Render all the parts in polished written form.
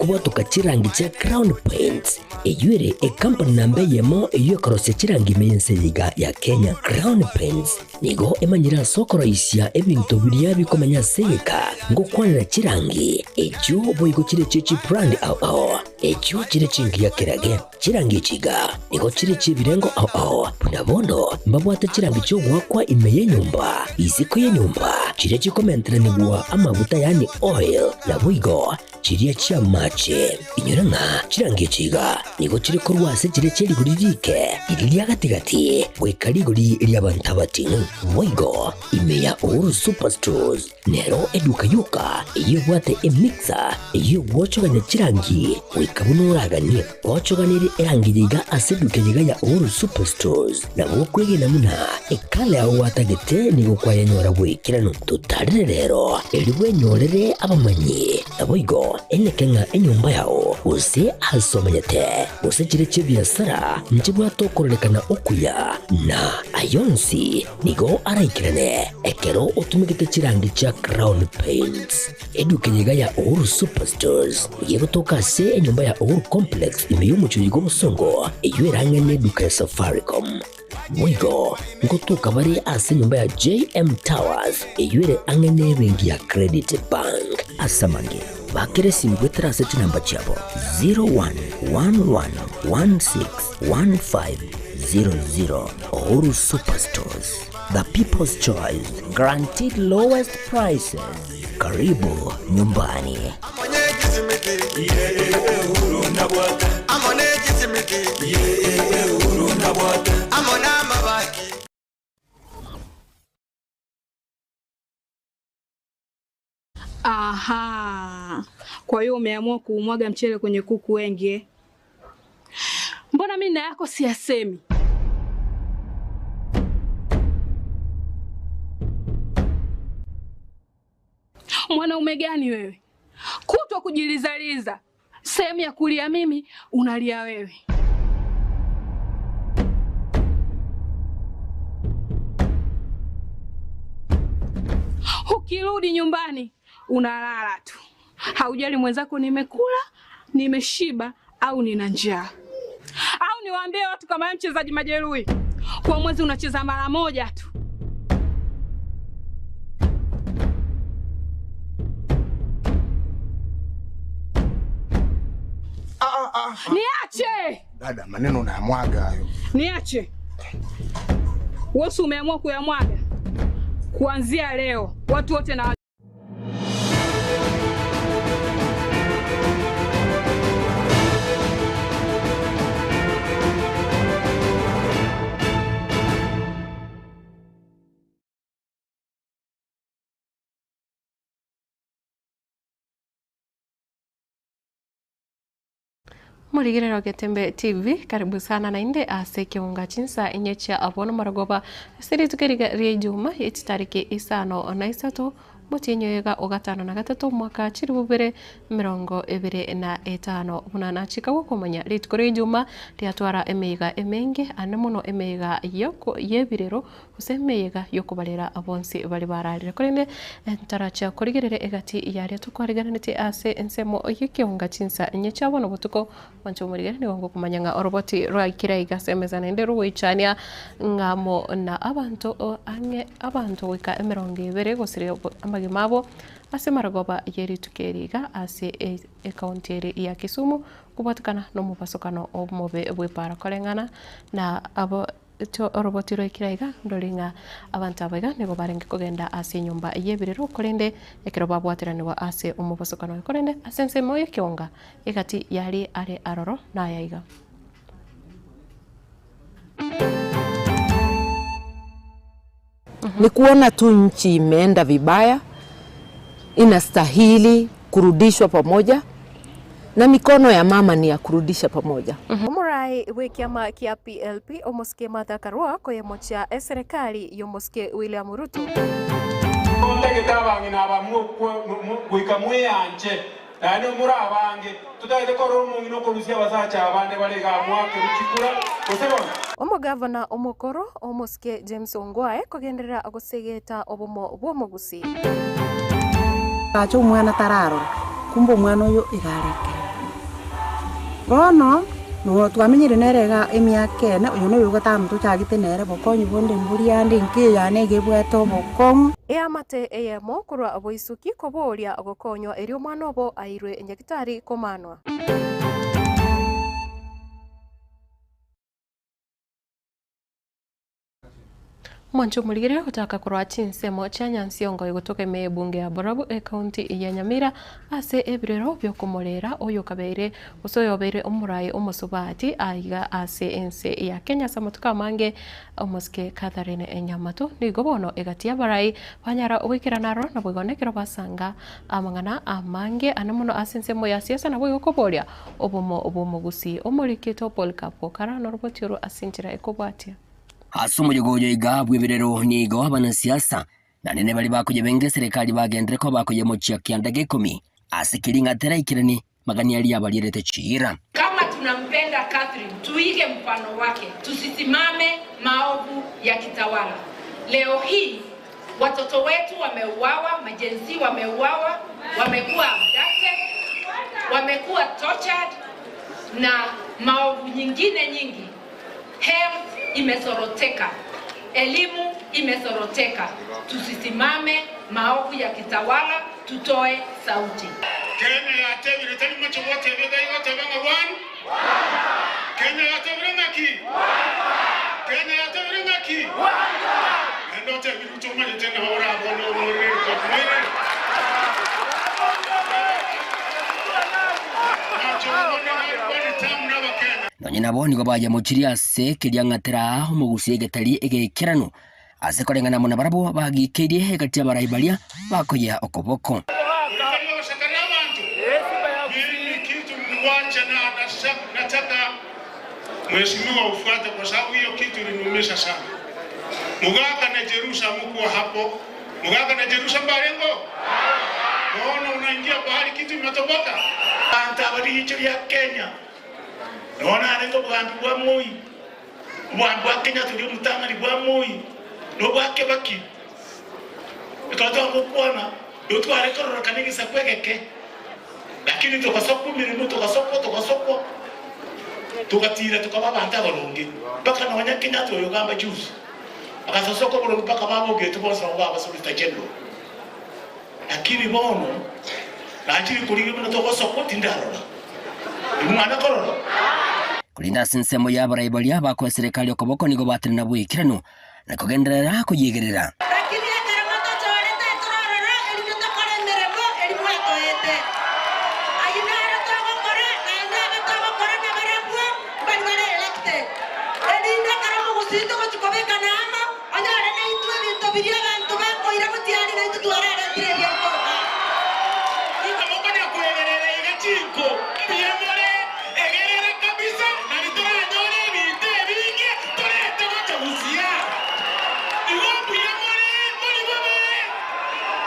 Kobwatoka chirangi chia Crown Paints, eyio ere ekampani namba eyemo eyio ekorosia chirangi ime y'ense eye iga ya Kenya. Crown Paints nigo emanyire ase okoroisia ebinto biria bikomenya ase egeka ngokwanera chirangi echio boigo chire chie chibrand ao ao echio chire chingiya kerage. Chirangi echi iga nigo chire chi'ebirengo ao ao, buna bono mbabwate chirangi chi'ogoakwa ime y'enyomba, isiko y'enyomba, chiria chikomenteranigwa amaguta yaani oil, naboigo chiria chi'amache. Inyora ng'a chirangi echi iga nigo chire korwa ase chiria chie rigori riike, riria ria gati-gati, goika rigori ri'abanto abating'u. Boigo ime ya Uhuru Superstores Nero eduka yoka eyio ebwate emixer eyio egwochogania chirangi goika buna oraganie. Gwochoganirie erangi eye iga ase eduka eye iga ya Uhuru Superstores, nabo okwegena buna ekala yao gwatagete nigo kwayenyora bw'ekeranu. Totarere rero erio bwenyorere abamanyi, naboigo eneke ng'a enyomba yao gose ase omanyete gose chire chi'ebiasara nchibwate okororekana okuya na ayonsi Nigo araikerane ekero otumegete chirangi chia Crown Paints. Eduka eye iga ya Uhuru Superstores nigo egotoka ase enyomba ya Uhuru Complex ime y'omochie oyo bw'obosongo eyio erang'e neduka ya Safaricom. Boigo ngotoka bare ase enyomba ya JM Towers eyio ere ang'e nebenki ya Credit Bank. Ase amange, bakera esimi goetera ase chinamba chiabo 0111161500. Uhuru Superstores, the people's choice, guaranteed lowest prices. Karibu nyumbani. Aha, kwa hiyo umeamua kuumwaga mchele kwenye kuku wengi eh? Mbona mimi na yako siyasemi? Mwanaume gani wewe? Kutwa kujilizaliza, sehemu ya kulia mimi unalia wewe. Ukirudi nyumbani unalala tu, haujali mwenzako nimekula, nimeshiba au nina njaa. Au niwaambie watu kama wewe mchezaji majeruhi, kwa mwezi unacheza mara moja tu. Niache! Dada, maneno unayamwaga hayo. Niache. Wewe umeamua kuyamwaga. Kuanzia leo watu wote na Morigerero Getembe TV, karibu sana naende ase ekeunga chinsa inye chia abwo nomorogoba ase rituko riga ria ijuma ye chitariki isano na isato omotienyi oyoga o gatano na gatato omwaka chilifu bibere emerongo ebere na etano. Buna nachika gokomanya rituko ria ijuma riatwara emeyega emenge ande mono emeyega yoko yebirero gose emeyega yokobarera bonsi baria bararire. Korende ntarachia korigereria egati yaria tokwariganetie ase ensemo y'ekeonga chinsa inye chia bono botuko, mwanche omorigere nigo ngokomanya ng'a oroboti rwaikire aiga ase emesa naende rogoichania ng'a amo na abanto ang'e abanto goika emerongo ebere gosiria amagima abo ase amarogoba ye rituko eri iga ase ecounty ere ya Kisumu kobwatekana nomobasokano omobe bw'epaara koreng'ana na abo Oroboti rwaikire aiga ndore ng'a abanto aba iga nigo barenge kogenda ase enyomba y'ebirero, korende ekero babwateranigwa ase omobosokano oyo, korende ase ensemo y'ekeonga egati y'aria are aroro naya iga. Ni kuona tu nchi imeenda vibaya, inastahili kurudishwa pamoja na mikono ya mama ni ya kurudisha pamoja. Omorai bw'ekiama kia PLP omosike Martha Karua koyemochia eserekari y'omosike William Ruto. Ntagete abang'ina aba goika mweanche, naende more abange, totagete korora omong'ina okorusia abasacha abande bare igaa moakerwe chikura, gose bono? Omogavana omokoro omosike James Ongwae kogenderera gosegeta obomo bw'omogusii. Acha omwana tararora, kumbe omwana oyo iga are ekero. Bono, no twamenyire nere iga emiaka ene, oyo noyo ogatano tochagete nere bokonyi bonde mbori ande enka eye yane iga ebwate obokong'u. Eamate eyemo korwa boisuki koboria gokonywa erio omwana obo airwe nyagitari komanwa. Omonto omorigere gochaka korwa chinsemo chia Nyansiongo egotoka ime y'ebunge ya Borabu ecounty ya Nyamira ase ebirero biokomorera oyokabeire gose oyobeire omorai omosubati aiga ase ense ya Kenya ase amatuko amange omosike Catherine Nyamatu nigo bono egati y'abarai banyara goikerana aroro naboigo nekero basanga amang'ana amange ane mono ase ensemo ya siasa naboigo koboria obomo bw'omogusii omorikito Polycarp Okara noroboti oro ase enchera ekobwatia. Ase omoyega oyo iga bw'ebirero nigo abanasiasa na nene baria bakoyebenga eserekari bagenderere koba bakoyemochia kianda gia ikomi ase keria ng'a teraikerani magani aria abarierete chiira. Kama tunampenda Catherine, tuige mfano wake, tusisimame maovu yakitawala. Leo hii watoto wetu wameuawa, majenzi wameuawa, wamekuwa abducted, wamekuwa tortured na maovu nyingine nyingi. Health imesoroteka, elimu imesoroteka. Tusisimame maovu yakitawala, tutoe sauti. Kenya yatebire tari macho gotebe gai gotebe ng'a one. Kenya yatebire ng'aki? Kenya yatebire ng'aki? Naende otebire uche omanyete ng'a orabone omorere komoirere. Macho obone one term n'Abakenya. Nonye nabo nigo bayemochirie ase keria ng'a teraa omogusia egetari egeikeranu, ase koreng'ana amo nabarabwo bagiikeirie egati y'abarai baria bakoyea okoboko. Oritari ogosekerera abanto? Mimi kitu niliwacha na nataka mheshimiwa ufuate kwa sababu hiyo kitu iliniumiza sana. Mugaka na Jerusa mkuwa hapo. Mugaka na Jerusa mbarengo. Naona unaingia bahari kitu imetoboka. Abanto aba riicho ria Kenya nonya narenge obogambi bwa Moi, obogambi bwa Kenyatta oria omotang'ani bwa Moi, na obwa Kibaki. Ekero twagokwana, nigo tware kororokana egesaku egeke, lakini togasokwa emeremo, togasokwa, togasokwa, togatiira tokaba abanto abaronge, mpaka nonya Kenyatta oyo ogamba juzi, agasosoka oboronge mpaka babogetwe bonsi nabo baba Solicitor General. Lakini bono nachire korigia buna togosokwa tindarora. Imwana korora. Korende ase ensemo y'abarai baria bakoa eserekari okoboko nigo batenena boikeranu na kogenderera koyegerera. Lakini ekero motochorete torororo erinde tokore emeremo eria mwatoete. Ayio naro togokora, naende abe togokora nabarabwo mbaria bare elected, erinde ekero omogusii togochia kobekana amo, onyore naintwe ebinto biria abanto bakoira gotiani naintwe twararetire ebiakoba. Mokonya kwegerera iga chinko, mbuya more, egerera kabisa, nari toranyore ebinto ebinge torete gocha gosia. Igo mbuya more, mori bobe.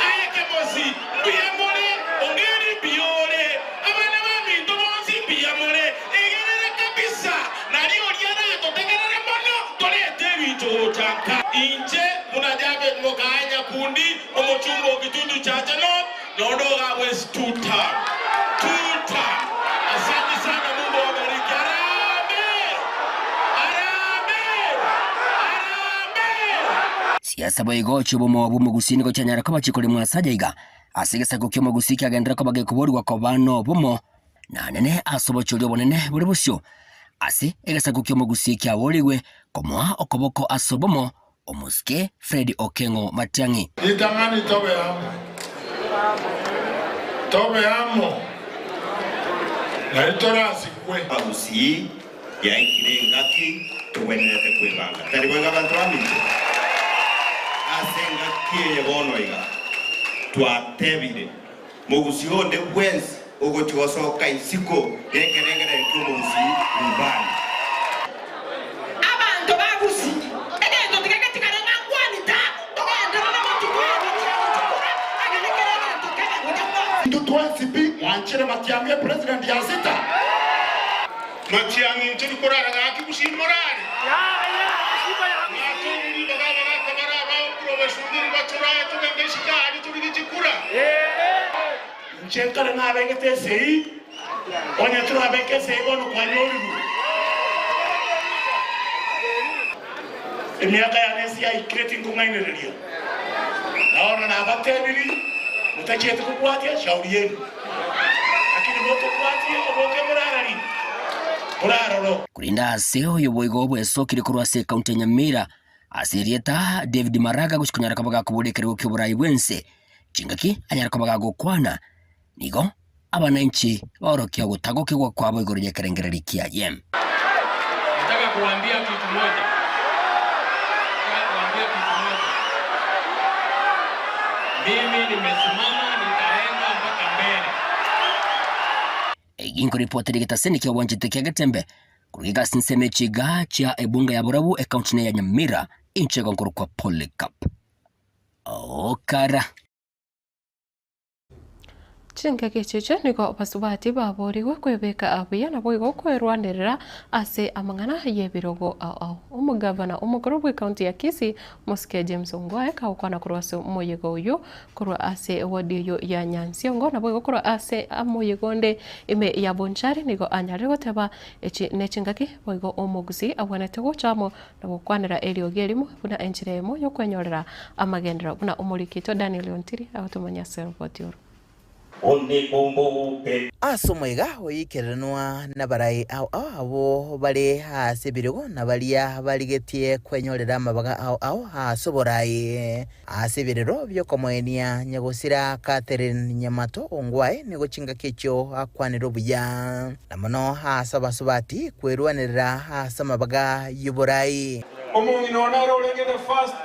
Aye Kemosi, mbuya more, Ongeri mbuya ore, abana baminto bonsi mbuya more, egerera kabisa, nari oria aratotegerere mono torete ebinto gocha nka. Inche buna Jabet mokaye Nyakundi, omochumba o Kitutu Chache North, nondo gabwesi tuta tuta. Asante sana, Mungu awabariki. Harambee! Harambee! Harambee! Siasa boigo chi'obomo bw'omogusii nigo chianyara koba chikoremwa ase ayaiga, ase egesaku ki'omogusii kiagenderera koba gekoborigwa koba nobomo, na nene ase obochori obonene bore bosio, ase egesaku ki'omogusii kiaborigwe komoa okoboko ase obomo omosike Fred Okeng'o Matiang'i. Ritang'ani tobe amo, tobe amo, nario torasikwe. Abagusii, yaikire engaki togwenerete kwebanga. Tari boigo abanto baminto? Ase engaki eye bono iga twatebire, mogusii onde bwensi ogochia gosoka isiko y'ekerengererio ki'omogusii nyumbani. Abanto ba Gusii, egento tiga getigare ng'a nkwani ta, togenderere gochikora gochia gochikora, egere kera egento kebe buya bwonsi. Intwe twensi pi mwanchire Matiang'i epresident ya sita. Matiang'i ntori korara gaki gusii morare? Ng'ake ribaga abagaka bare abao korwa abasungeri batorae togende isiko aria torigie chikura. Inche nkare nabegete esegi. Onye torabeke esegi bono kwanyorirwe. Emiaka yane ense yaikire tinkong'ainereria. Na bono nabatebirie, motachieti kobwatia shauri yenu, lakini mokobwatia oboke morarari, moraroro. Korende ase oyo boigo bwesokire korwa ase ekaunti ya Nyamira ase erieta David Maraga gochia konyara koba gakoboria ekerogo ki'oborai bw'ense, chingaki anyare koba gagokwana nigo abananchi baorokia ogotagokigwa kwabo igoro y'ekerengererio kiaye. Nataka kuwaambia kitu moja. Nataka kuwaambia kitu moja. Mimi nimesimama nitaenda mpaka mbele. Egi nkoripotera egetaseni kia obwanchete kia Getembe korwa egasi ensemo echiga chia ebunge ya Borabu ekaunti ya Nyamira inche igo nkorokwa Polycarp Okara. Chingaki echiche nigo basubati baboorigwe kwebeka buya naboigo kwerwanerera ase amang'ana y'ebirogo ao ao. Omogavana omokoro bw'ecounty ya Kisii, Mosike James Ongwae kagokwana korwa ase omoyega oyio korwa ase eward eyio ya Nyansiongo naboigo korwa ase omoyega onde ime ya Bonchari nigo anyarire goteba echi nechingaki boigo omogusii agwenerete gocha amo na gokwanera eriogi erimo buna enchera eyemo y'okwenyorera amagenderero, buna omoriki oito Daniel Ontiri agotomanyia ase oroboti oro. Ase omoiga oikeranwa nabarai ao ao abwo bare ase ebirogo na baria barigetie kwenyorera amabaga ao ao ase oborai. Ase ebirero bi'okomoenia nyagosira Catherine Nyamato Ongwae nigo chingaki echio akwanire obuya, na mono ase abasubati kwerwanerera ase amabaga y'oborai. Omong'ina oo nere orenge the first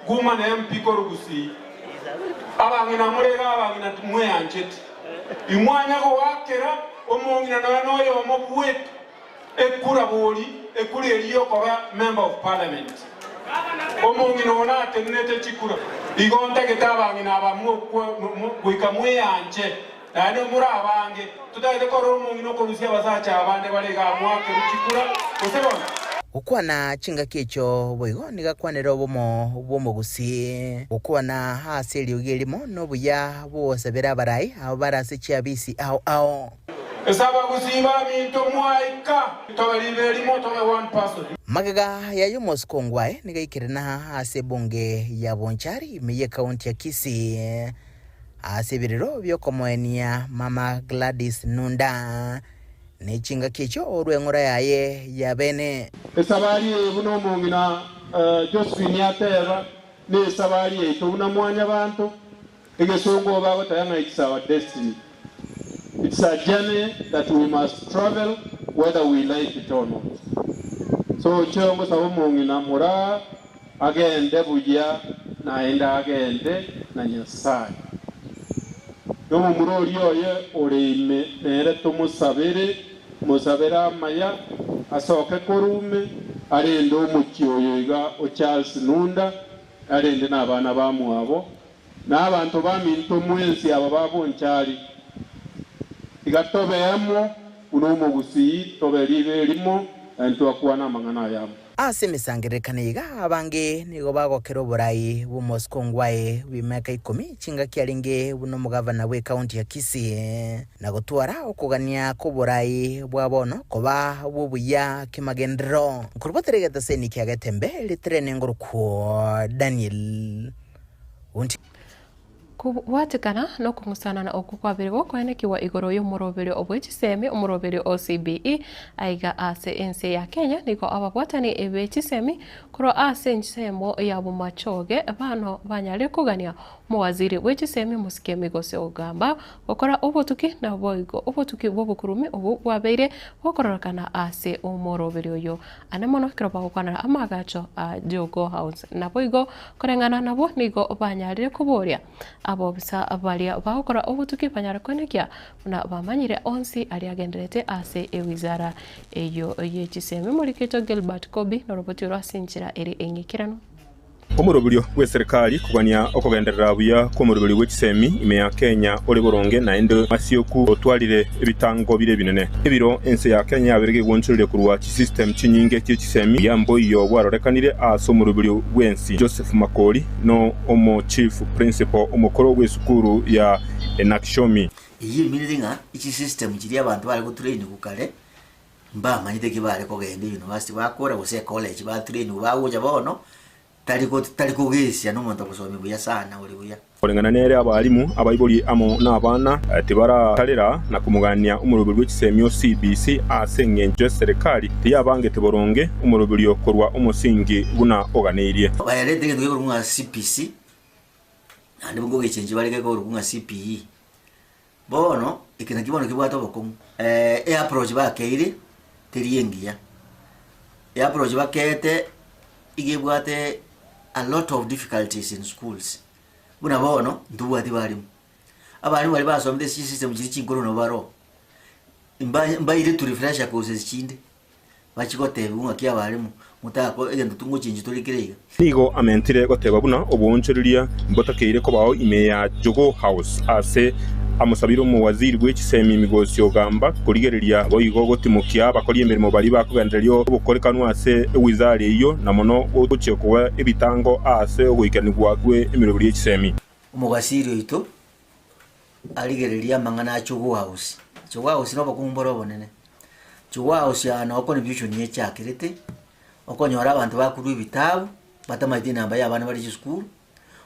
woman MP korwa Gusii. Abang'ina more iga abang'ina timweancheti. Imwanya goakera omong'ina nonya noyomo bweka Ekura bori, ekura eria yokoba member of parliament. Omong'ina oo natenenete chikura. Igo ntagete abang'ina aba goika mweanche, naende more abange. Totagete korora omong'ina okorusia abasacha abande bare igaa mwakerwe chikura, gose bono? Gokwana chingaki echio boigo nigo akwanire obomo bw'omogusii. Gokwana ase eriogi erimo nobuya bw'ogosabera abarai abo bare ase chiabisi ao ao. Ase abagusii baminto mwaika, tobe ribe erimo, tobe one person. Magega yaye omosike ongwae nigo aikerena ase ebunge ya Bonchari ime y'ekaunti ya Kisii ase ebirero bi'okomoenia Mama Gladys Nunda ne chingaki echio orweng'ora yaye ya bene. Esabari eye buna omong'ina Josephine ateba, nesabari yaito buna mwanyabanto, Egesongo bagoteba ng'a it's our destiny, it's a journey that we must travel whether we like it or not. So inche ngosaba omong'ina moraa agende buya naende agende na Nyasaye. Na omomura oria oye ore ime nere tomosabere, mosabere amaya, asoke korwa ime, arende omochie oyo iga o Charles Nunda, Arende nabana bamwabo, na abanto baminto mwensi aba ba bonchari. Tiga tobe amo buna omogusii, tobe riiba erimo, naintwe twakwana amang'ana ayamo. Ase emesangererekano iga abange nigo bagokera oborai bw'omosike ongwae bw'emiaka ikomi chingaki arenge buna omogavana bw'ekaunti ya Kisii na gotwara okogania kw'oborai bwa bono koba bw'obuya kemagenderero. Nkorobotera egetaseni kia Getembe ritirene ngorokwo Daniel Onti. Kobwatekana nokong'usanana okwo kwabire gokoenekigwa igoro y'omoroberio bwe chisemi, omoroberio o CBE, aiga ase ense ya Kenya nigo ababwatani be chisemi korwa ase ensemo ya Bomachoge bano banyare kogania omowaziri bwe chisemi Mosike Migosi Ogamba gokora obotuki naboigo obotuki bw'obokurumi obwo bwabeire bokororekana ase omoroberio oyo Ane mono ekero bagokwanera amaagacho a Jogoo House. Naboigo koreng'ana nabwo nigo banyarire koboria abobisa baria bagokora obotuki banyare koenekia buna bamanyire onsi aria agendererete ase ewizara eyio ye chisemi. Omorikito Gilbert Kobi noroboti oro ase enchera ere eng'ikeranu. Omoroberio bw'eserekari kogania okogenderera buya kw'omoroberio bwe chisemi ime ya Kenya ore boronge naende masioku otwarire ebitango bire ebinene. Ebiro ense ya Kenya yabere gegwonchoreria korwa chisystem chinyinge chie chisemi buya mboiyo bwarorekanire ase omoroberio bw'ensi. Joseph Makori no omo Chief Principal omokoro bw'esukuru ya Enakishomi. Eyio emineti ng'a chisystem chiria abanto bare gotrainigwa kare, mbamanyete ki bare kogenda university bakora gose ecollege batrainigwa bagocha bono, tari go tari kogesia na omonto ogosomia buya sana ore buya. Koreng'ana nere abalimu, abaibori amo nabana tibaratarera na komogania omoroberi bwe chisemi o CBC ase engencho eserekari tiyabangete boronge omoroberio korwa omosingi buna oganeirie. Bayarete egento gekorokwa ng'a CPC, naende nkogechenchia bare gekorokwa ng'a CPE. Bono, eke nakio bono kebwate obokong'u. Eapproach bakeire teri engiya. Eapproach bakeete iga ebwate a lot of difficulties in schools. Buna bono, ntobwati barimu. Abarimu baria basomete ase chisystem chiria chinkoro nabo baroo. Mba mbaire to refresher courses chinde, bachie gotebiwa ng'aki abarimu, motako egento tongochenchia tore kere iga. Nigo amentire goteba buna oboonchoreria mbotakeire kobao ime ya Jogoo House ase amosabire omowaziri bwe chisemi Migosi Ogamba korigereria boigo gotimokia abakori emeremo baria bakogendereria obokorekanu ase ewizara eyio na mono gochia koa ebitango aase ogoikeranigwa kwe emeroberi ye chisemi. Omogwasiri oito arigererie amang'ana a Jogoo House. Jogoo House nobokong'u bore obonene. Jogoo House aa noo confusion echakerete, okonyora abanto bakorwa ebitabu, batamanyeti enamba ya abana bare chisukuru,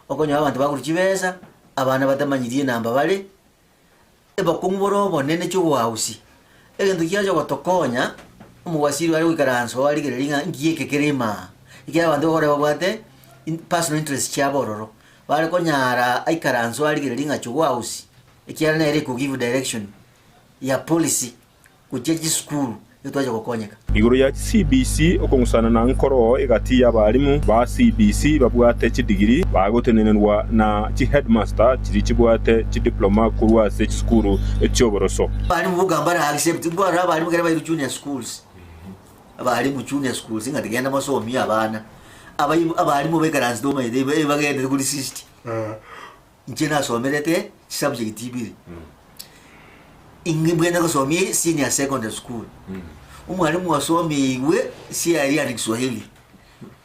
okonyora abanto bakorwa chibesa, abana batamanyiri enamba bare, obokong'u bore obonene Jogoo House. Egento kiacha gotokonya, omogwasiri are goikaransa oo arigererie ng'a nki eke kere ime aa, ekiagera abanto bakore babwate personal interest chiabo ororo. Bare konyara aikaranse arigererie ng'a Jogoo House, ekiagera nere eko give direction ya policy gochia chisukuru etwache gokonyeka. Igoro ya CBC okong'usana na nkoro egati y'abalimu ba CBC babwate chidigiri bagotenenerwa na chiheadmaster chiria chibwate chidiploma korwa ase chisukuru chi'oboroso. Abalimu boka mbare accept, nkwarora abalimu ekero bairwe junior schools, abalimu junior schools ng'a tigenda mosomie abana, abai abalimu baikaransete omanyete ebagendete kori 60. Inche nasomerete chisubject ibere, ing'e gosomia senior secondary school, omwalimu osomiigwe CRE and Kiswahili,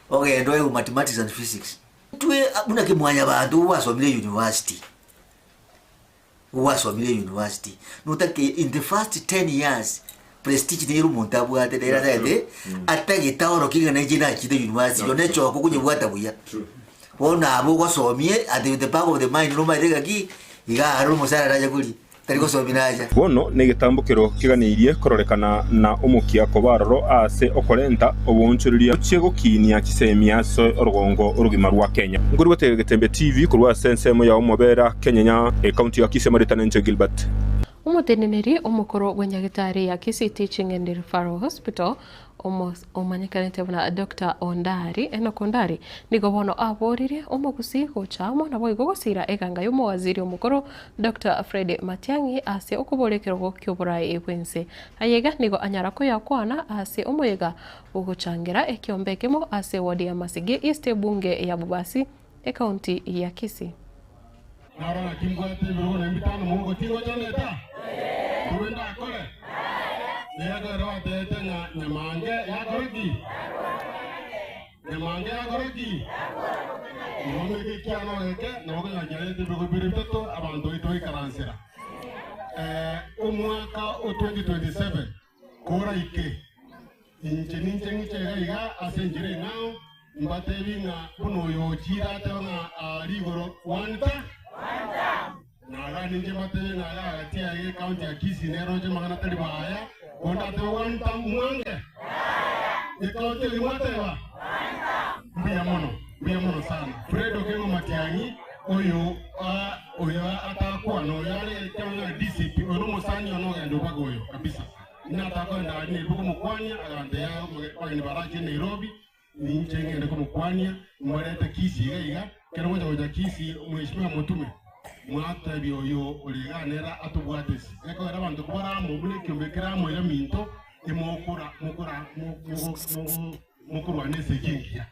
ogenda oegwe mathematics and physics. Intwe buna kimwanyabanto gwasomire university, gwasomire university, notake in the first 10 years prestige nere omonto abwate nere atagete atagete aorokie ng'a nainche nachete university igo nechoko konyebwata buya. Bono abwo ogosomie at the back of the mind nomanyete ng'aki iga aro omosara arache koria tari gosomia nacha. Bono negetambokero keganeirie kororekana na omokia koba aroro aase okorenta oboonchoreria gochia gokiinia chisemi ase orogongo orogima rwa Kenya. Nkorigwete Getembe TV korwa ase ensemo ya Omobera, Kenyenya, Ekaunti ya Kisii Amaritana inche Gilbert. Omoteneneri omokoro bw'enyagetari ya Kisii Teaching and Referral Hospital, omanyekanete buna Doctor Ondari, Enock Ondari, nigo bono aboririe omogusii gocha amo naboigo gosiira eganga y'omowaziri omokoro Doctor Fred Matiang'i ase okoboria ekerogo ki'oborai bw'ense. Ayaiga nigo anyara koyakwana ase omoyega bw'ogochangera ekiombe ekemo ase eward ya Masigi East ebunge ya Bobasi, Ekaunti ya Kisii. Naro naki mbwate ebirogo na ebitano mogo tingochandeta? Mbobe ndakore? Nigo ere oteete ng'a nyamange yakora ki? Nyamange yakora ki? Igo mbeke ekiano geke, nabo konyora kiarete ebirogo bibere bitato, abanto baito baikaransera. Eh, omwaka o 2027 koraike, Inche ninche ng'iche iga iga ase enchera eng'ao, mbateebie ng'a buna oyo ochiire atebe ng'a aa rigoro gwanta, na iga ninche mbateebie ng'a iga gati aiga ecounty ya Kisii neroche amang'ana tari buya, konde atebe gwanta mwange ecounty eyio mwateba mbuya mono, mbuya mono sana. Fred Okengo Matiang'i oyo oyo atakwana oyo are ekero ng'a DCP oyo nomosani one ogenda obaga oyo kabisa. Inatakoenda aria Nairobi komokwania, agantebia, Abageni barache Nairobi, ninche ngende komokwania, mbarete Kisii iga iga. Ekero ngocha gocha Kisii, omweshimiwa motume, mwatebia oyo ore igaa nere atobwatesi. Ekogera abanto kobare amo buna ekiombe kere amo iga minto, emokora mokora mogo mogo mokorwana esegi engiya.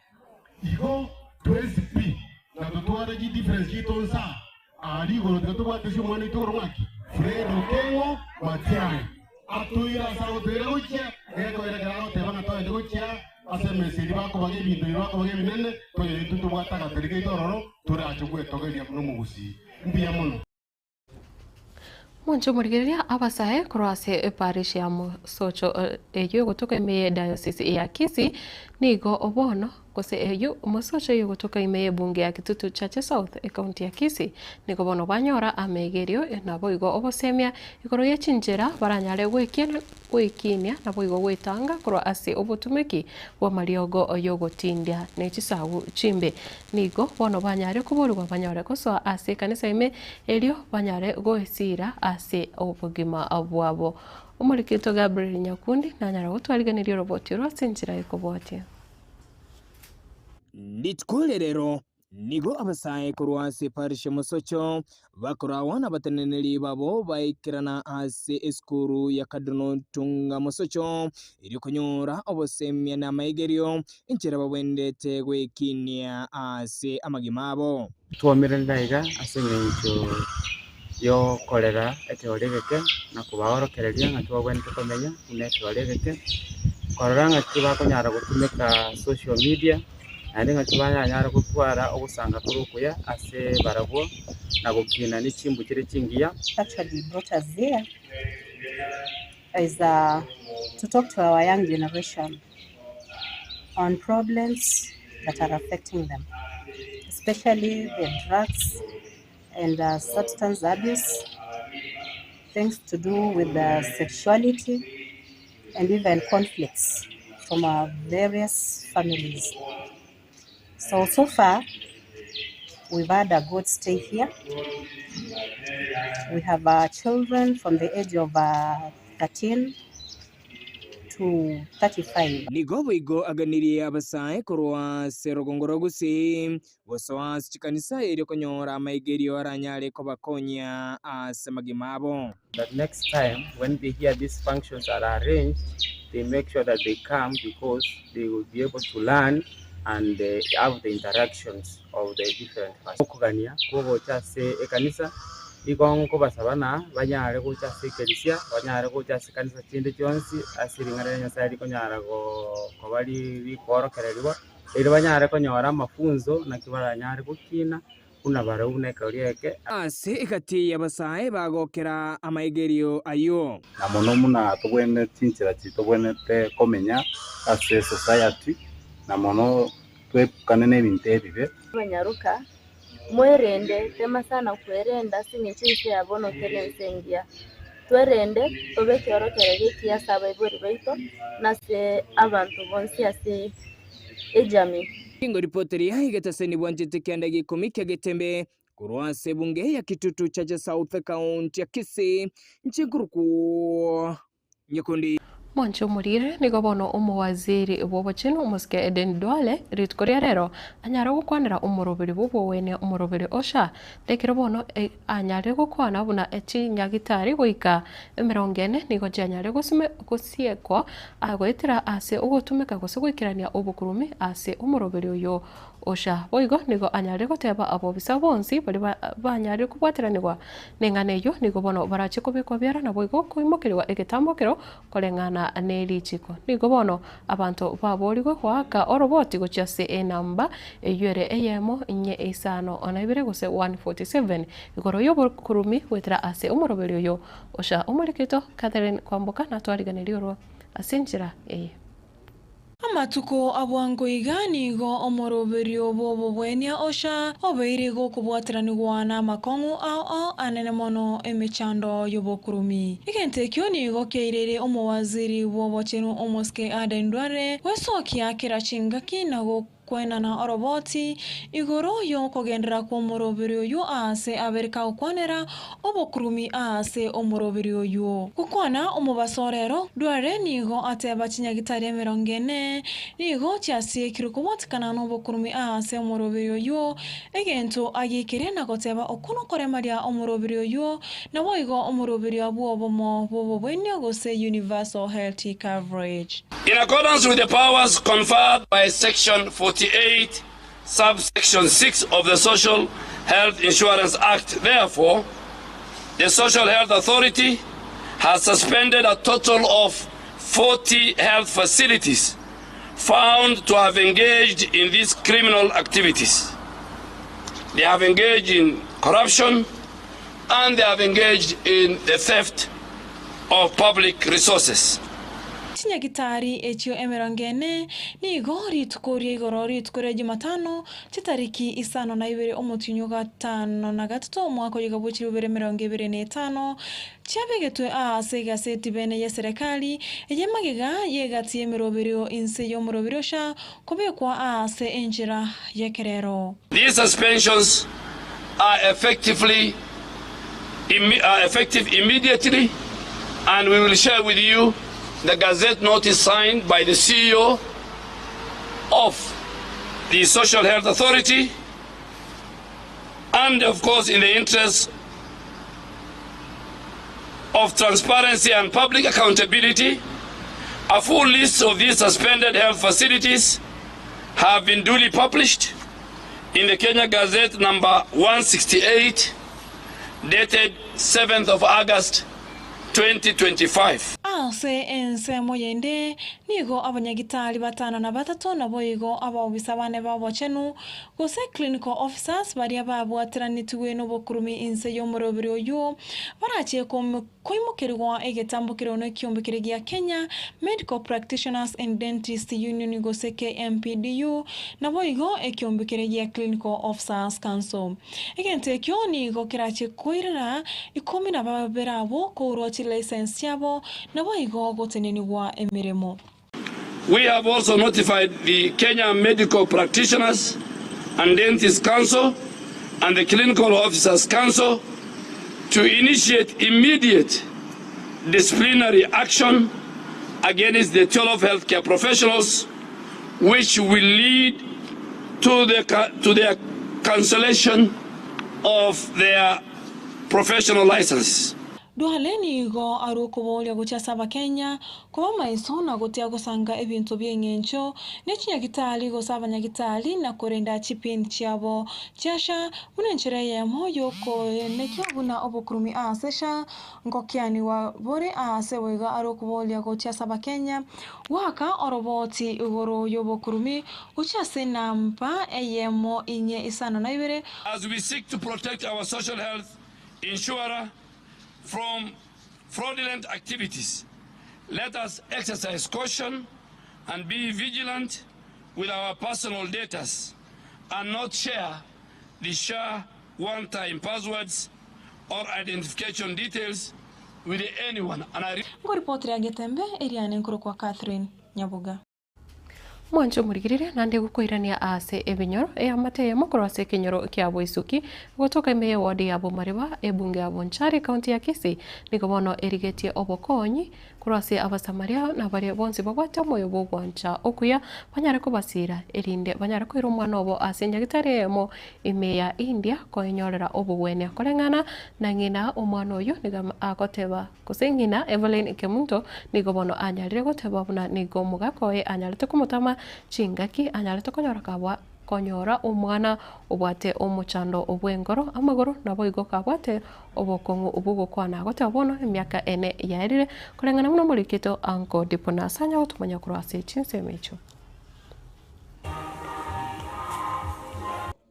Igo. Twensi pi, na totware chi difference chiaito nsa aa rigoro tiga tobwate ase omwana oito korwa ng'aki? Fred Okengo Matiang'i atoire ase agotoira gochia, gekoira ekero agoteba ng'a toende gochia ase emesa eria bakobaga ebinto ebi bakobaga ebinene, toyore intwe tobwate agatari gaito ororo torache gwetogeria buna omogusii. Mbuya mono. Mwanche omorigereria abasae korwa ase eparish ya Mosocho eyio egotoka ime ye diocese ya Kisii nigo bono gose eyio Mosocho eyio egotoka ime ye ebunge ya Kitutu Chache South ekaunti ya Kisii nigo bono banyora amegerio naboigo obosemia igoro ye chinchera baranyare gwekinia naboigo gwetanga korwa ase obotumeki bw'amariogo yogotindia ne chisagu chimbe. Nigo bono banyare koborigwa banyore gosoa ase ekanisa ime, erio banyare goesiira ase obogima bwabo. Omorikito Gabriel Nyakundi nanyare gotwarigeneria oroboti oro ase enchera ekobwatia. Rituko rirero nigo abasae korwa ase eparish ya Mosocho bakoragwa nabateneneri babo baikerana ase esukuru ya Cardinal Tunga Mosocho erio konyora obosemia na amaigerio enchera babwenerete gwekinia ase amagima abo. Twomererire aiga ase engencho y'okorera ekegori egeke na kobaorokereria ng'a tibabwenerete komenya buna ekegori egeke, korora ng'aki bakonyara gotumeka social media, naende ng'aki baranyare gotwara ogosanga kore okuya ase barabwo na gokina ne chimbu chire chingiya. Actually brought us here is uh, to talk to our young generation on problems that are affecting them, especially the drugs and uh, substance abuse, things to do with uh, sexuality and even conflicts from our various families. So, so far, we've had a good stay here. We have our children from the age of uh, 13 to 35. Nigo boigo aganirie abasae korwa ase rogongo rwa Gusii gosoa ase chikanisa erio konyora amaigerio aranyare kobakonya ase amagima abo. That next time when they hear these functions are arranged, they make sure that they come because they will be able to learn and have the interactions of the different pastors. Okogania kw'ogocha ase ekanisa igo nkobasaba na banyare gocha ase ekerisia, banyare gocha ase kanisa chinde chionsi ase ring'ana ria Nyasaye rikonyara koba rikoorokererigwa, erio banyare konyora amafunzo naki baranyare gokina buna barabwo buna ekerorio eke. Ase egati y'abasae bagokera amaigerio ayio. Na mono buna tobwenerete chinchera chitobwenerete komenya ase esociety, na mono twepukane nebinto ebibe. Abanyaroka, mwerende, tema sana kwerenda ase eng'encho ense ya bono teri ense engiya. Twerende, tobe ekiorokererio ekiya ase abaibori baito, na ase abanto bonsi ase ejamii. Ingo ripoti eria egetaseni bwanchete kianda gia ikomi kia Getembe korwa ase ebunge ya Kitutu Chache South ekaunti ya Kisii inche nkorokwo Nyekundi. Mwanche omorire, nigo bono omowaziri bw'obochenu omosike Eden Duale rituko ria rero anyare gokwanera omoroberi bw'obogwenia omoroberi o SHA nekero bono anyare gokwana buna chinyagitari goika emerongo ene nigo chianyare gosiekwa goetera ase ogotumeka gose goikerania obokurumi ase omoroberi oyo o SHA. Boigo nigo anyare goteba abobisa bonsi baria banyarire kobwateranigwa neng'ana eyio nigo bono barache kobekwa biara naboigo koimokerigwa egetambokero koreng'ana nerichiko. Nigo bono abanto baborigwe goaka oroboti gochia ase enamba eyio ere eyemo inye isano na ibere gose 147 igoro y'obokurumi goetera ase omoroberi oyo o SHA. Omorikito Catherine Kwamboka natwariganeria orwo ase enchera eye. Amatuko a bwango iga nigo omoroberio bw'obobwenia o SHA obeire gokobwateranigwa namakong'u ao ao anene mono emechando y'obokurumi. Egento ekio nigo kiairire omowaziri bw'obochenu omosike Aden Duale gwesokia kera chingaki na gokwenana oroboti igoro y'okogenderera kw'omoroberi oyio ase abere kagokwanera obokurumi ase omoroberi oyio. Gokwana omobaso orero, Duale nigo ateba chinyagitari emerongo ene nigo chiasiekirwe kobwatekana n'obokurumi ase omoroberi oyio, egento agiikire na goteba okwo nokoremaria omoroberi oyio naboigo omoroberi bw'obomo bw'obobwenia gose universal health coverage. In accordance with the powers conferred by Section 48, Subsection 6 of the Social Health Insurance Act. Therefore, the Social Health Authority has suspended a total of 40 health facilities found to have engaged in these criminal activities. They have engaged in corruption and they have engaged in the theft of public resources. Chinyagitari echio emerongo ene nigo rituko ria igoro rituko ria Jumatano, chitariki isano na ibere omotienyi o gatano na gatato omwaka oyo bwe chilifu ibere emerongo ebere na etano, chiabegetwe aase egaseti bene y'eserekari eye magega y'egati y'emeroberio inse y'omoroberio sha kobekwa aase enchera y'ekerero. These suspensions are effectively are effective immediately and we will share with you the gazette notice signed by the CEO of the Social Health Authority and of course in the interest of transparency and public accountability, a full list of these suspended health facilities have been duly published in the Kenya Gazette number 168 dated 7th of August 2025. Ase ensemo yende nigo abanyagitari batano na batato naboigo abaobisa bane b'obochenu, gose clinical officers, baria babwateranetigwe nobokurumi inse y'omoroberi oyio, barachie koimokerigwa egetambo keria nekiombe keria gia Kenya Medical Practitioners and Dentists Union gose KMPDU, naboigo ekiombe keria gia Clinical Officers Council. Egento ekio nigo kerache koirera ikomi na babere abwo kourwa chilicense chiabo, naboigo gotenenigwa emeremo. We have also notified the Kenya Medical Practitioners and Dentists Council and the Clinical Officers Council to initiate immediate disciplinary action against the 12 healthcare professionals, which will lead to, the, to their cancellation of their professional license. Duale nigo are okoboria gochia ase Abakenya koba maiso na gotiga gosanga ebinto bi'eng'encho ne chinyagitari gose abanyagitari na korenda chipin chiabo chia SHA buna enchera eyemo y'okoenekia buna obokurumi ase SHA Ngokianigwa bore aase boigo are okoboria gochia ase Abakenya, goaka oroboti igoro y'obokurumi gochia ase enamba eyemo inye isano na ibere. As we seek to protect our social health insurer from fraudulent activities, let us exercise caution and be vigilant with our personal datas and not share the SHA one-time passwords or identification details with anyone and I. Nkoripotera Getembe, eriane nkorokwa Catherine Nyaboga. Mwanche omorigereria naende gokoirania aase ebinyoro, eamate eyemo korwa ase ekenyoro kia Boisuki, gotoka ime y'eward ya Bomariba, ebunge ya Bonchari, ekaunti ya Kisii, nigo bono erigetie obokonyi Korwa ase Abasamaria na baria bonsi babwate omoyo bw'ogwancha okuya banyare kobasiira, erinde banyare koira omwana obo ase nyagitari eyemo ime ya India koenyorera obogwenia. Koreng'ana na ng'ina omwana oyio nigo agoteba, gose ng'ina Evelyn Kemunto nigo bono anyarire goteba buna nigo omogaka oye anyarete komotama chingaki anyarete konyora kabwa Konyora omwana obwate omochando bw'enkoro, amagoro, naboigo kabwate obokong'u bw'ogokwana. Goteba bono emiaka ene yaerire, koreng'ana buna omorikito Uncle Dipo Nasanya gotomanya korwa ase chinsemo echio.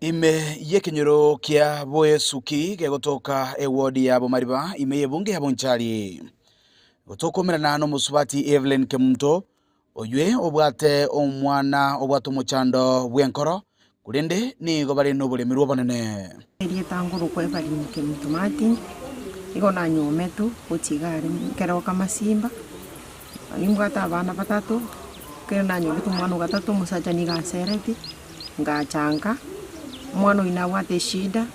Ime y'ekenyoro kia Boesuki gegotoka ewodi ya Bomariba ime y'ebunge ya Bonchari. Gotokomerana nomosubati Evelyn Kemunto Oywe obwate omwana obwate omochando bw'enkoro, korende nigo bare noboremerwa obonene. Erieta ngorokwa Evelyn Kemunto Martin, nigo nanyometwe gochia iga aria nkeroka Masimba, nimbwate abana batato, ekero nanyometwe omwana o gatato omosacha nigo anseretie, ngacha nka, omwana oyio nabwate eshida,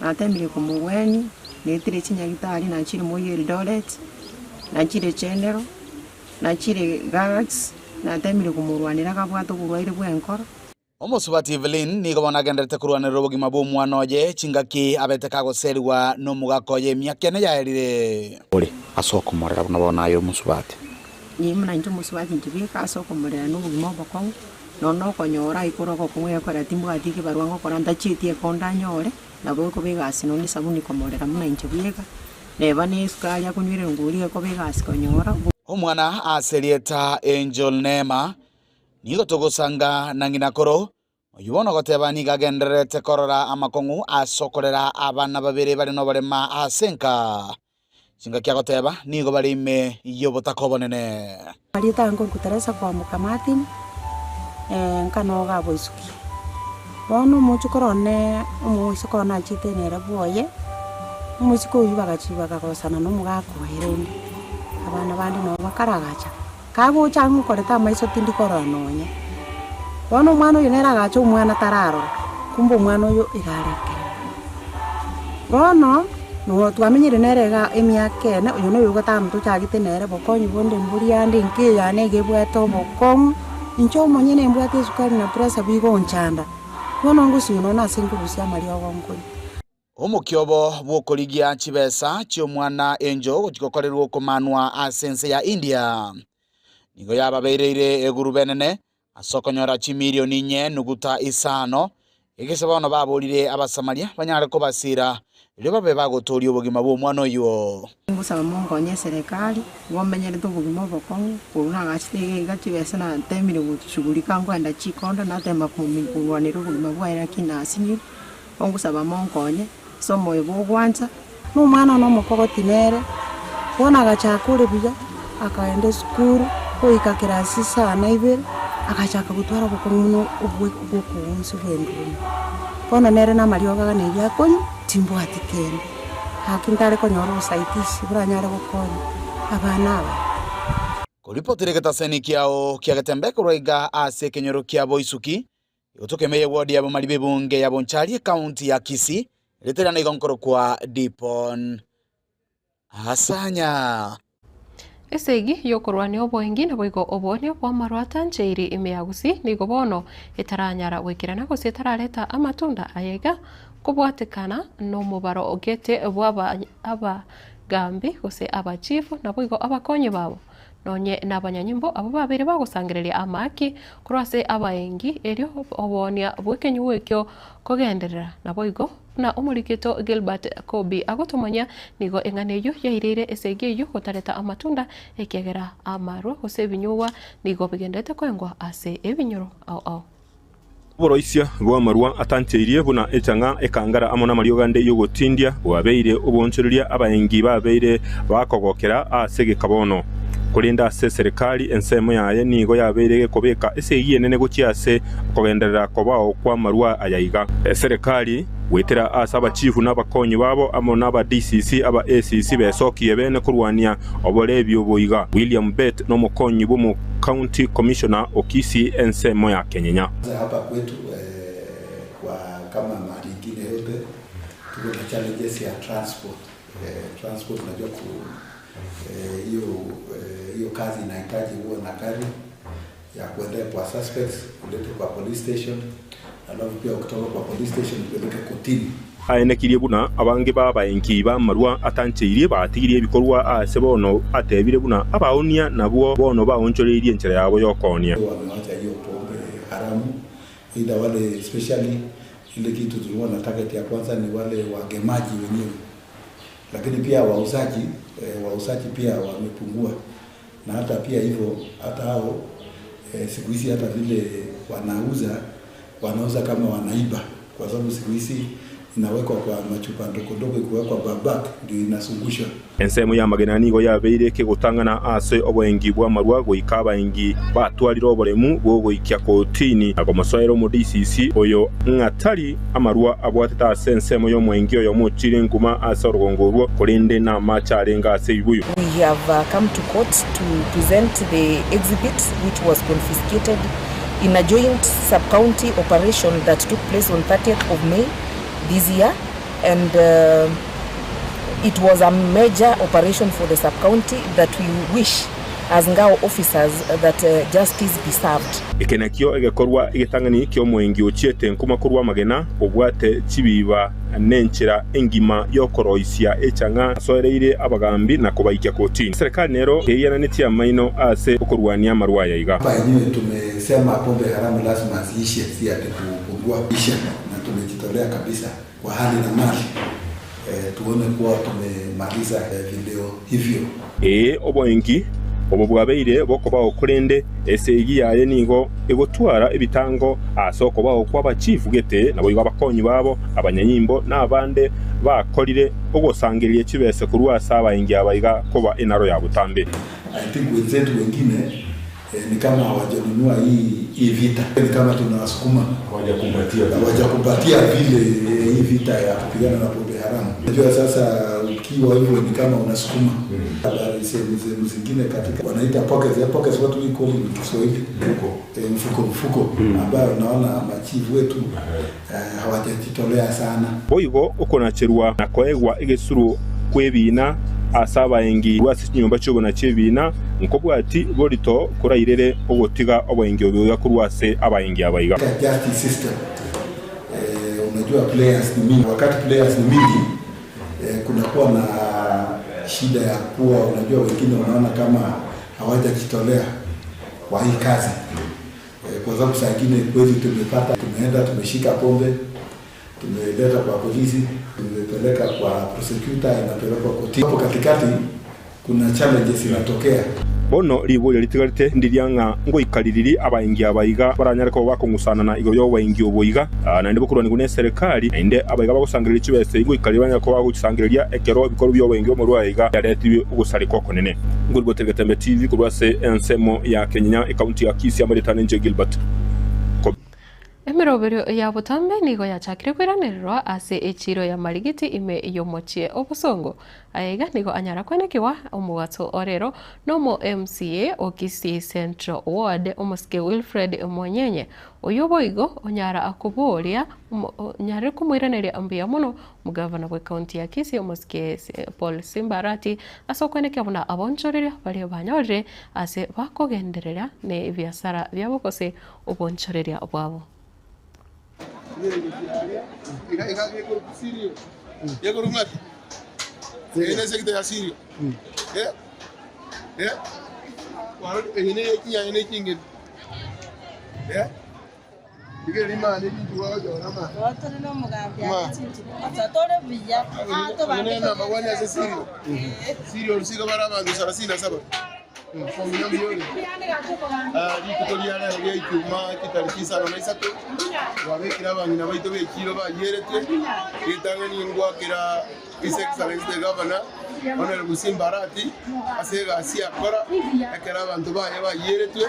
natemire komogwenia, naetire chinyagitari nachire Moi Eldoret, nachire General. Nachire Galax, natemire komorwanera akabwate oborwaire bw'enkoro. Omosubati Evelyn nigo bono agenderete korwanerera obogima bw'omwana oye chingaki abete kagoserigwa nomogaka oye emiaka ene yaerire. Ore ase okomorera buna bono aye omosubati. Inche buna inche omosubati inche bweka ase okomorera na obogima obokong'u, Nonya na okonyora aikore ogokong'u egekora timbwati ekebarua ngokora ntachieti ekonda anyore, nabo ekoba egasi nonya na esabuni komorera buna inche bweka, neba na esukari akonywera erongori ekoba egasi konyora. Omwana ase erieta Angel Neema, nigo togosanga na ng'ina koro, oyio bono ogoteba nigo agendererete korora amakong'u ase okorera abana babere bare noborema ase enka. Chingaki agoteba nigo bare ime y'obotaka obonene. Marieta ange korokwa Teresa kwamboka Martin, nkanoga aboisuki. Bono omochokoro one omoiseke one nachete nere bwoye, omoiseke oyio bagachia bakagosana na omogaka oye rende, abana bande nabo bakaragacha. Kagocha ang'e okoreta amaiso tindi korora nonye. Bono omwana oyo nere agacha omwana tararora, kumbe omwana oyo iga are ekerema. Bono, no twamenyire nere iga emiaka ene, oyo noyo ogatano tochagete nere bokonyi bonde mbori ande enka eye yane iga ebwate obokong'u, inche omonyene mbwate esukari na pressure bigonchanda, bono ngosinywa nonya nase nkorusia amariogo nkonywa. Omokiobo bw'okorigia chibesa chi'omwana encho gochia gokorerwa okomanwa ase ense ya India nigo yababeireire egurube enene ase okonyora chimilioni inye nuguta isano, egese bono baborire Abasamaria banyare kobasiira erio babe bagotooria obogima bw'omwana oyio. Ngosaba monkonye eserekari, igo menyerete obogima obokong'u, korwa nagachete iga iga chibesa natemire goshughulika nkoenda chikondo natema komi korwanera obogima bwaye lakini nasinyirwe. Ongosaba monkonye ase omoyo bw'ogwancha. Na omwana one omokogoti nere, bono agachaka ore buya, akaenda esukuru, goika kirasi isano na ibere, agachaka gotwara obokong'u buna obwe bw'okoonsi bw'enduruma. Bono nere namariogo aganeirie akonywa, timbwati kende. Gaki ntare konyora obosaidisi boranyare gokonya abana aba. Koripotera egetaseni kiao kia Getembe korwa iga ase ekenyoro kia Boisuki, Gotoka ime y'ewodi ya Bomari b'ebunge ya Bonchari ekaunti ya Kisii, rieta riane igo nkorokwa Dipon Asanya. Esegi y'okorwania oboengi naboigo oboonia bw'amarwa atancheiri ime ya Gusii nigo bono etaranyara goikerana gose etarareta amatunda aye iga kobwatekana nomobaro ogete bw'aba abagambi gose abachifu naboigo abakonyi babo. Nonye nabanyanyimbo abwo babeire bagosangereria amaaki korwa ase abaengi, erio oboonia bw'ekenyugwa ekio kogenderera. Naboigo, buna omorikito Gilbert Kobi agotomanyia, nigo eng'ana eyio yaireire esegi eyio gotareta amatunda, ekiagera amarwa gose ebinyugwa nigo bigenderete koengwa ase ebinyoro ao ao. Oboroisia bw'amarwa atancheirie buna echang'a, ekangara amo namariogo ande y'ogotindia bwabeire oboonchoreria abaengi babeire bakogokera ase egeka bono. Korende ase eserekari ensemo yaye nigo yabeire gekobeka esegi enene gochia ase okogenderera kobao kw'amarwa aya iga. Eserekari, goetera ase abachifu na abakonyi babo amo naba DCC aba ACC besokie bene korwania oborebi obo iga. William Bett nomokonyi bw'omo County Commissioner o Kisii ensemo ya Kenyenya. Hapa kwetu kwa kama mahali ingine yote tuko na challenges ya transport. Transport unajua ku hiyo hiyo kazi inahitaji uwe na gari ya kuendea kwa suspects ulete kwa police station alafu pia ukitoka kwa police station upeleke kotini. Aenekirie buna abange b'abaenki b'amarwa atancheirie batigirie ebikorwa aase bono atebire buna abaoonia nabwo bono baonchoreirie enchera yabo y'okoonia. Wamewacha hiyo pombe haramu either wale especially ile kitu tulikuwa na target ya kwanza ni wale wagemaji wenyewe lakini pia wauzaji wauzaji pia wamepungua na hata pia hivyo hata hao siku hizi hata vile wanauza wanauza kama wanaiba kwa sababu siku hizi inawekwa kwa machupa ndogo ndogo ikiwekwa kwa bag ndio inazungushwa. Ensemo y'amagena nigo yabeire ekegotang'ana ase oboengi bw'amarwa goika abaengi batwarire oboremu bw'ogoikia kotini na komosoera omo-DCC oyo ng'a tari amarwa abwatete ase ensemo y'omoengi oyomo ochire nkuma ase orogongo orwo, korende namache arenge ase ebibuyu. We have come to court to present the exhibit which was confiscated in a joint sub-county operation that took place on 30th of May this year and it was a major operation for the sub-county that we wish as Ngao officers that justice be served. Eke nakio egekorwa egetang'ani ki'omoengi ochiete nkuma korwa amagena, obwate chibiba nenchera engima y'okoroisia echang'a asoereire abagambi na kobaikia kotini. Eserekari nero teiananetie amaino ase okorwania amarwa aya iga. Hapa yenyewe tumesema pombe haramu lazima ziishe, si ati kupungua, ishe, na tumejitolea kabisa kwa hali na mali tuone kuwa tumemaliza vileo hivyo. Ee, oboengi obo bwabeire bokobao korende esegi yaye nigo egotwara ebitango ase okobao kw'abachifu gete, naboigo abakonyi babo, abanyanyimbo, na abande bakorire ogosangereria chibese korwa ase abaengi aba iga koba enaro ya botambe. I think wenzetu wengine eh, ni kama hawajanunua hii hii vita, ni kama tunawasukuma, hawajakumbatia hawajakumbatia vile eh, hii vita ya kupigana na pombe haramu. Unajua sasa ukiwa hivyo ni kama unasukuma habari sehemu sehemu zingine katika wanaita pockets, eh, pockets what we call in Kiswahili mfuko, eh, mfuko mfuko ambayo naona machifu wetu eh, hawajajitolea sana. Boigo okonacherwa na koegwa egesuru kw'ebiina ase abaengi korwa ase chinyomba chi'obonachi ebiina, nkobwati borito korairere ogotiga oboengi obo iga korwa ase abaengi aba iga. Justice system eh, unajua players ni mingi. Wakati players ni mingi eh, kunakuwa na shida ya kuwa unajua wengine wanaona kama hawajajitolea kwa hii kazi eh, kwa sababu saa ingine kweli tumepata, tumeenda tumeshika pombe tumeleta kwa polisi, tumepeleka kwa prosecutor, inapelekwa kotini. Hapo katikati kuna challenges inatokea. Bono riborio ritigarete ndiria ng'a ngoika ririri abaengi aba iga baranyare koba bakong'usanana igoro y'oboengi obo iga, naende bokorwanigwa n'eserekari, naende abaiga bagosangereria chibesa ngoika riria banyare koba bagochisangereria ekero ebikorwa bi'oboengi omorwao iga biaretirwe ogosareka okonene. Nkorigotera Getembe TV korwa ase ensemo ya Kenyenya, ekaunti ya Kisii, amaretano inche Gilbert Kobi. Emeroberio ya botambe nigo yachakire koiranererwa ase echiiro ya Marigiti ime y'omochie o Bosongo. Aya iga nigo anyara kwenekigwa omogaso o rero nomo MCA o Kisii Central Ward omosike Wilfred Monyenye oyio boigo onyara koboria onyarire komoiraneria mbuya mono omogavana bw'ecounty ya Kisii omosike Paul Simba Arati ase okwenekia buna abonchoreria baria banyorire ase bakogenderera ne ebiasara biabo gose obonchoreria bwabo. Rituko ria rero ria Ijumaa chitariki isano na isato, twabekire abang'ina baito b'echiiro bayieretie, ritang'ani ngwakera His Excellency the Governor, Honorable Simba Arati, ase egasi akora, ekero abanto baye bayieretwe,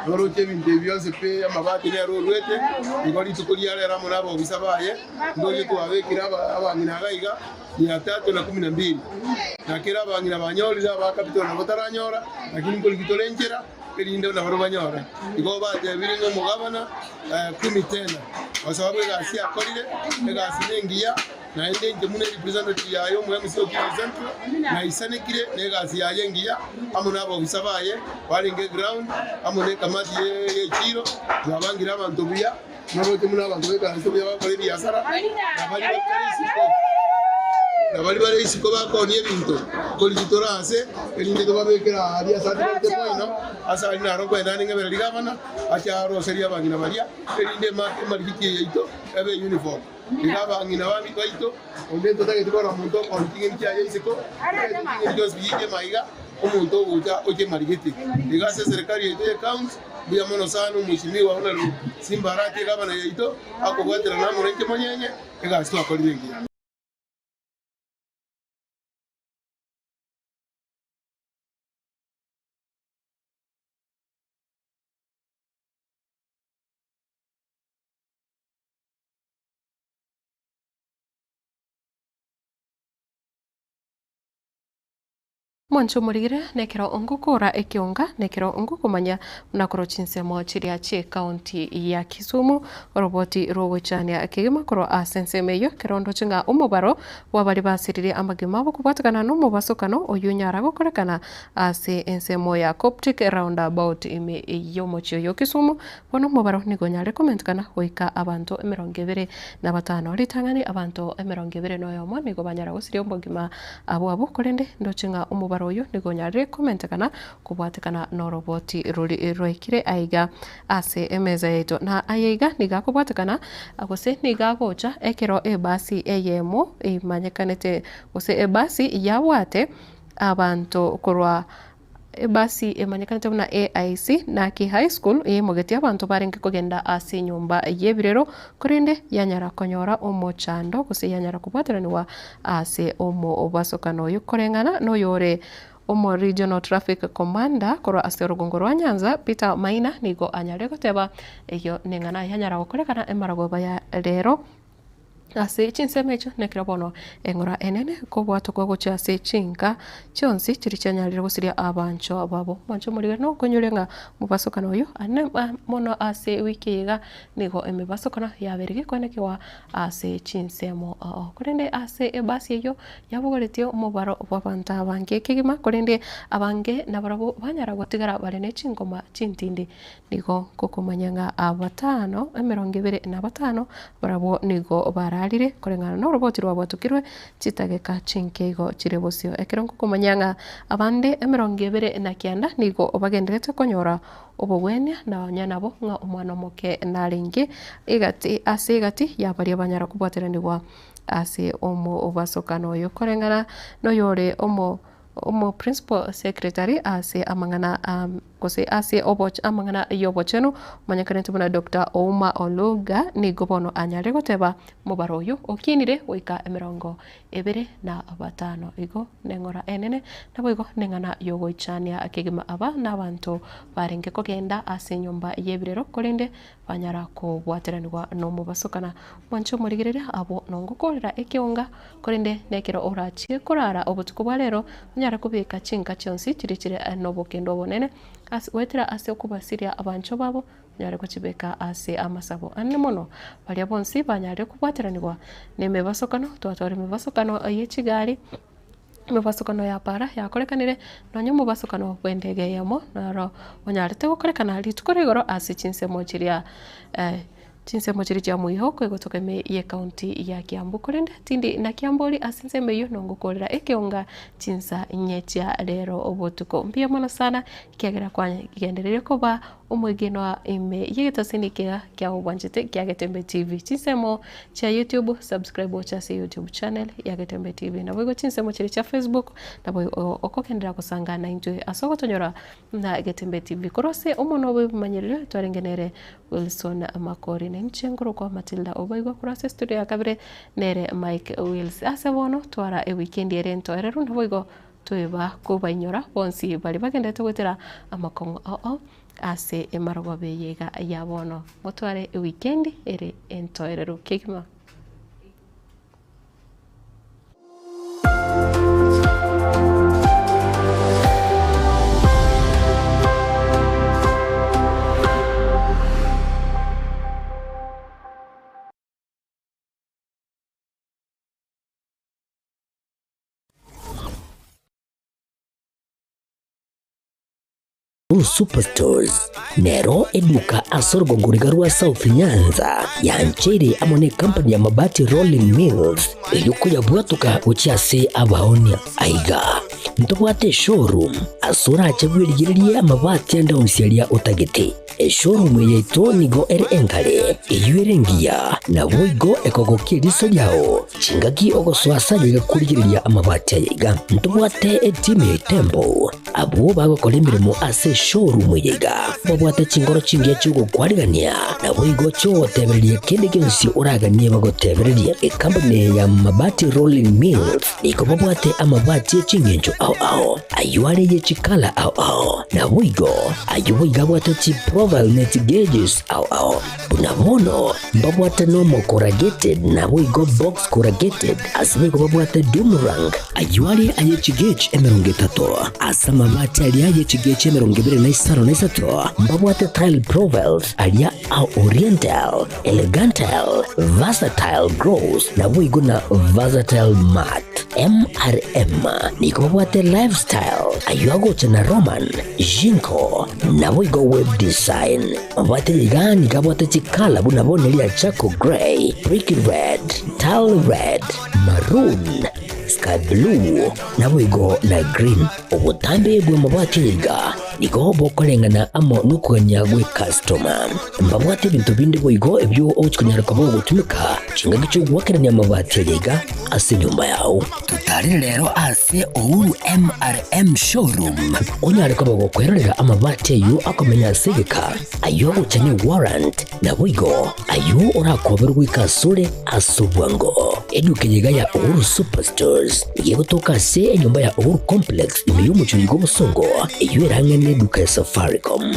noroche ebinto ebi bionsi pi amabati nere oruete, igo rituko ria rero amo na abobisa baye, ndoche twabekire abang'ina iga iga, mia tatu na kumi na mbili. Na kera abang'ina banyorire, aba capital nabo taranyora, lakini nkorigi tore enchera, erinde nabarobwo banyore. Igo batebire ng'a omogabana kumi tena, kwa sababu egasi akorire, egasi nengiya, naende inche buna erepresentative yaye omo MC o Kisii Central, naisanekire na egasi yaye engiya, amo na abobisa baye barenge eground, amo na ekamati ye echiro, twabangire abanto buya, Noroche buna abanto baikaranse buya bagokora ebiasara, na baria bakare isiko, na baria bare isiko bakoonia ebinto, nkorigi tore aase, erinde tobabekere aaria ase atigarete boino, ase aria naro nkoenda ning'ebere rigavana, ache aroserie abang'ina baria, erinde emarigiti eye yaito ebe uniform. Iga abang'ina baito, onde ntotageti korora omonto okoonia ching'eni chiaye isiko, totagete ching'eni chionsi pi chiche maiga, omonto ogocha oche emarigiti. Iga ase eserekari yaito ye county, Mbuya mono sana omweshimiwa Honourable Simba Arati egavana yaito akobwaterana amo nainche monyenye egasi twakorire engiya. Mwanche omorigire, nekero ngokora ekeonga, nekero ngokomanya buna korwa chinsemo chiria chi'ecounty ya Kisumu, oroboti rw'ogoichania kegima korwa ase ensemo eyio, ekero ndoche ng'a omobaro bw'abaria basiririe amagima abo kobwatekana nomobasokano oyio onyara gokorekana ase ensemo ya Coptic Roundabout ime y'omochie oyo o Kisumu, bono omobaro nigo onyare komentekana goika abanto emerongo ebere na batano. Ritang'ani abanto emerongo ebere na oyomo nigo banyara gosiria obogima Abwo abwo, korende ndoche ng'a omobaro oyio nigo onyarire komentekana kobwatekana noroboti rori rwaikire aiga ase emeza yaito. Na aya iga nigo akobwatekana gose nigo agocha ekero ebasi eyemo emanyekanete gose ebasi yabwate abanto korwa Ebasi emanyekanete buna AIC, Naki High School, yaimogetie abanto barenge kogenda ase enyomba y'ebirero, korende yanyara konyora omochando gose yanyara kobwateranigwa ase omobasokano oyo koreng'ana noyore omo Regional Traffic Commander korwa ase orogongo rwa Nyanza Peter Maina nigo anyare goteba eyio neng'ana yanyara gokorekana emaragoba ya rero. Ase chinsemo echio nekero bono eng'ora enene kobwatokwa gochia ase chinka chionsi chiria chianyarire gosiria abanchwa babo. Mwanche omorigani nokonyore ng'a mobasokano oyio ane mono ase ewiki eye iga nigo emebasokano yabeire gekoenekigwa ase chinsemo ao. Korende ase ebasi eyio yabogoretie omobaro bw'abanto abange kegima korende abange nabarabwo banyara gotigara bare ne chingoma chintindi Nigo ngokomanya ng'a abatano, emerongo ebere na batano, barabwo nigo bararire, koreng'ana noroboti rwabwatokirwe chidageka chinke igo chire bosio. Ekero ngokomanya ng'a abande emerongo ebere na kianda nigo bagendererete konyora obogwenia, nonya nabo ng'a omwana omoke narenge egati ase egati ya baria banyara kobwateranigwa ase omobasokano oyo. Koreng'ana noyore omo omo principal secretary ase amang'ana a gose ase oboch amang'ana y'obochenu, omanyekanete buna Doctor Ouma Oluga, nigo bono anyare goteba omobaro oyio okinire goika emerongo ebere na batano. Igo neng'ora enene, naboigo neng'ana y'ogoichania kegima aba nabanto barenge kogenda ase enyomba y'ebirero korende banyara kobwateranigwa nomobasokana. Mwanche omorigereria abwo nongokorera ekeonga, korende nekero orachie korara obotuko bwa rero, onyare kobeka chinka chionsi chiria chire nobokendo obonene, ase goetera ase okobasiria abanchwa babo, onyare gochibeka ase amasabo anene mono. Baria bonsi banyarire kobwateranigwa nemebasokano, twatwara emebasokano ye chigari. Emebasokano ya para yakorekanire, nonya omobasokano bw'endege eyemo noro onyarete gokorekana rituko ria igoro ase chinsemo chiria chinsemo chiria chia moiho koigotoka ime y'ecounty ya Kiambu. Korende tindi na kiambori ase ensemo eyio nongokorera ekeonga chinsa inye chia rero obotuko. Mbuya mono sana ekiagera kwagendereire koba omwegenwa ime y'egetasini ekiya kia obwanchete kia Getembe TV. Chinsemo chia YouTube, subscribe gocha ase YouTube channel ya Getembe TV. Naboigo chinsemo chiria chia Facebook, nabo okogenderera gosanga naintwe ase ogotonyora na Getembe TV. Korwa ase omonwa bw'ebimanyererio twarenge nere Wilson Makori, na inche nkorokwa Matilda Obaigwa korwa ase estudio ya kabere nere Mike Wills. Ase bono twara ewikendi ere entoereru naboigo Toeba kobainyora bonsi baria bagenderete goetera amakong'u ao ase emarogoba eye iga ya bono. Motware ewikendi ere entoereru kegima. Superstores nero eduka ase orogongo riga rwa South Nyanza yancheire amo ne company ya Mabati Rolling Mills eyio koyabwatoka gochia ase abaonia. Aiga ntobwate eshowroom ase orache bwerigererie amabati ande onsi aria otagete. Eshowroom eye yaito nigo ere engare, eyio ere engiya, naboigo ekogokia eriso riao chingaki ogosoa ase aye korigereria amabati aya iga. Ntobwate etimu ya Itembo, abwo bagokora emeremo ase eshowroom eye iga, babwate chingoro chingiya chi'ogokwarigania, naboigo chi'ogotebereria kende gionsi oraganie bagotebererie. Ekampuni eye ya Mabati Rolling Mills nigo babwate amabati e ching'encho ao ao, ayio are ye chikala ao ao, naboigo ayio boigo abwate chi. profile ne chigeges ao ao. Buna bono mbabwate normal corrugated naboigo box corrugated ase boigo babwate doomerang. Ayio are aye chigauge 30, ase amabati aria aye chigauge 25 na 3 mbabwate tile profiles aria a oriental, elegantal, versatile gloss naboigo na versatile matte. MRM nigo babwate lifestyle ayio agocha na Roman, Jinko naboigo web design. Mabwate iga nigo abwate chikala buna bono eria charcoal grey, brick red, tile red, maroon, sky blue naboigo na green. Obotambe bw'amabati iga nigo bokoreng'ana amo nokogania gw'ecustoma. Mbabwate ebinto binde boigo ebio ogochia konyara koba ogotumeka chingaki chi'ogoakerania amabati aria iga ase enyomba yao. Totarere rero ase Uhuru MRM Showroom onyare koba gokwerorera amabati ayio akomenya ase egeka, ayio agocha ne warrant, naboigo ayio orakoberwe goika asore ase obwango. Eduka eye iga ya Uhuru Superstores nigo egotoka ase enyomba ya Uhuru Complex ime y'omochie oiga obosongo, eyio erang'e neduka ya Safaricom.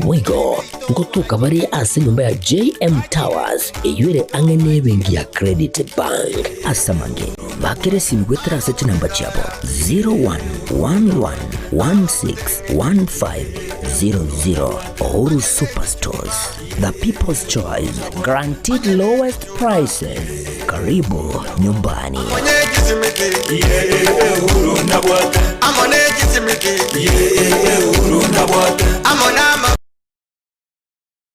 Boigo ngotoka bare ase enyomba ya JM Towers eyio ere ang'e nebenki ya Credit Bank. Ase amange, bakera esimi goetera ase chinamba chiabo 0111161500. Uhuru Superstores, the people's choice, guaranteed lowest prices. Karibu nyumbani.